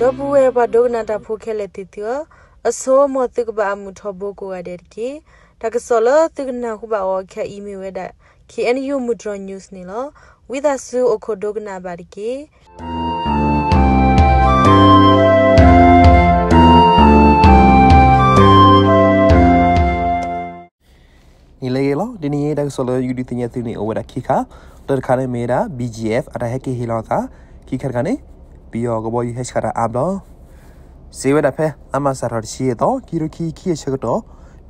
ဒီပုၢ်ဝဲၢ်ပှၤဒိကနၣ်တၢ်ဖိခဲလၢာ်သ့ၣ်သုဧၢ, အဆိ မ်သုကဘၣ်အမုာ်ထီဘိကိးဂၤဒဲးတက့ၢ်. တၢ်ကစီၣ်လၢသုကနၢ်ဟူဘၣ်အီၤခဲအံၤမ့ၢ်ဝဲဒၣ် K N U မုၢ်တြီၤ news န့ၣ်လီၤ. ဝံသးစူၤအိၣ်ခိးဒိကနၣ်ဘၣ်တက့ၢ်. နံၤလၢအဂ့ၤလီၤ. တနံၤအံၤတၢ်ကစီၣ်လၢယကဒုးသ့ၣ်ညါသုန့ၣ် အိၣ်ဝဲဒၣ်ခံခါ, တၢ်တခါန့ၣ်မ့ၢ်ဝဲဒၣ် B G F အတၢ်ဟဲက့ၤဟ့ၣ်လီၤသး, ခံခါတခါန့ၣ် ပယီၤကဘီယူၤဟဲဆှၣ်တၢ်အါဘျီ စံးဝဲဒၣ်ဖဲ လါမၢ်ၡးထီၣ်တဆံယဲၢ်သီ ခံကထိခံဆံခံအဆၢကတီၢ်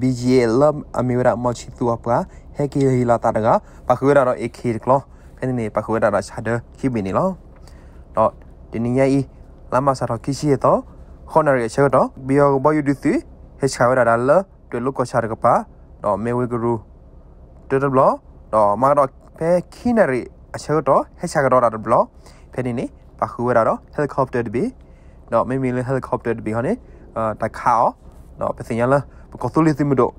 B G F လၢအမ့ၢ်ဝဲဒၣ် မီၢ်ဆံသူအပှၤ ဟဲက့ၤဟ့ၣ်လီၤသးတဂၤ ပာ်ဃုာ်ဝဲဒၣ်ဒီး A K တကျီ, ဖဲန့ၣ်န့ၣ် ပာ်ဃုာ်ဝဲဒၣ်ဒီးဆၣ်ဒၢခံဘ့ၣ်န့ၣ်လီၤ. ဒီးတနံၤညါအံၤ လါမၢ်ၡးထီၣ်ခံဆံယဲၢ်သီ ဃုနၣ်ရံၣ်အဆၢကတီၢ် ပယီၤကဘီယူၤဒုးသုး ဟဲဆှၣ်ဝဲဒၣ်တၢ်လၢ တွဲၣ်လိၤကီၢ်ဆၣ်တကပၤ, ဒီးမ့ၢ်ဝ့ၢ်ကရူၢ် တၢတဘျီ, ဒီးမၤကဒီးဖဲခံနၣ်ရံၣ်အဆၢကတီၢ် ဟဲဆှၣ်ကဒီးတၢ်တဘျီ, ဖဲန့ၣ်န့ၣ် ပာ်ဃုာ်ဝဲဒၣ်ဒီး helicopter တဘ့ၣ်, ဒီးမ့မ့ၢ်လၢ helicopter တဘ့ၣ်ဟီန့ၣ် တၢ်ခးအီၤ, ဒီးပသ့ၣ်ညါလၢ ပကီၢ်သူလ့ၤသုးမုၢ်ဒိၣ်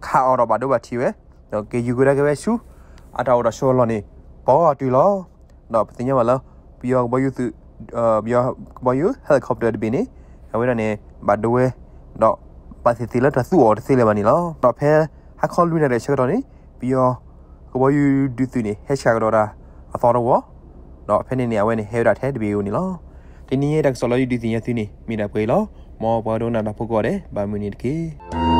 ခးအီၤဒီးဘၣ်ဒိဘၣ်ထံးဝဲ, ဒီးက့ၤယူၤကဒါက့ၤဝဲဆူ အတၢ်အိၣ်ဒီးဆှၢအလီၢ်န့ၣ် ပိာ်အတုၤလီၤ. ဒီးပသ့ၣ်ညါဘၣ်လၢ ပယီၤကဘီယူၤသုး ပယီၤကဘီယူၤ helicopter တဘ့ၣ်န့ၣ် အဝဲဒၣ်န့ၣ် ဘၣ်ဒိဝဲ, ဒီးဘၣ်သ့ၣ်သ့ၣ်လၢတၢ်သူအီၤတသ့လၢၤဘၣ်န့ၣ်လီၤ. ဒီးဖဲဟါခီလွံၢ်နၣ်ရံၣ်အဆၢကတီၢ်န့ၣ် ပယီၤကဘီယူၤဒုးသုးန့ၣ် ဟဲဆှၣ်ကဒီးတၢ်အသီတဝီ, ဒီးဖဲန့ၣ်န့ၣ် အဝဲန့ၣ်ဟဲဝဲဒၣ်ထဲတဘ့ၣ်အံၤန့ၣ်လီၤ. တနံၤအံၤတၢ်ကစီၣ်လၢယဒုးသ့ၣ်ညါသုန့ၣ် မ့ၢ်ဒၣ်ပှဲၤအံၤလီၤ. မ်ပှၤဒိကနၣ်တၢ်ဖိကိးဂၤဒဲး ဘၣ်မုာ်န့ၣ်တက့ၢ်.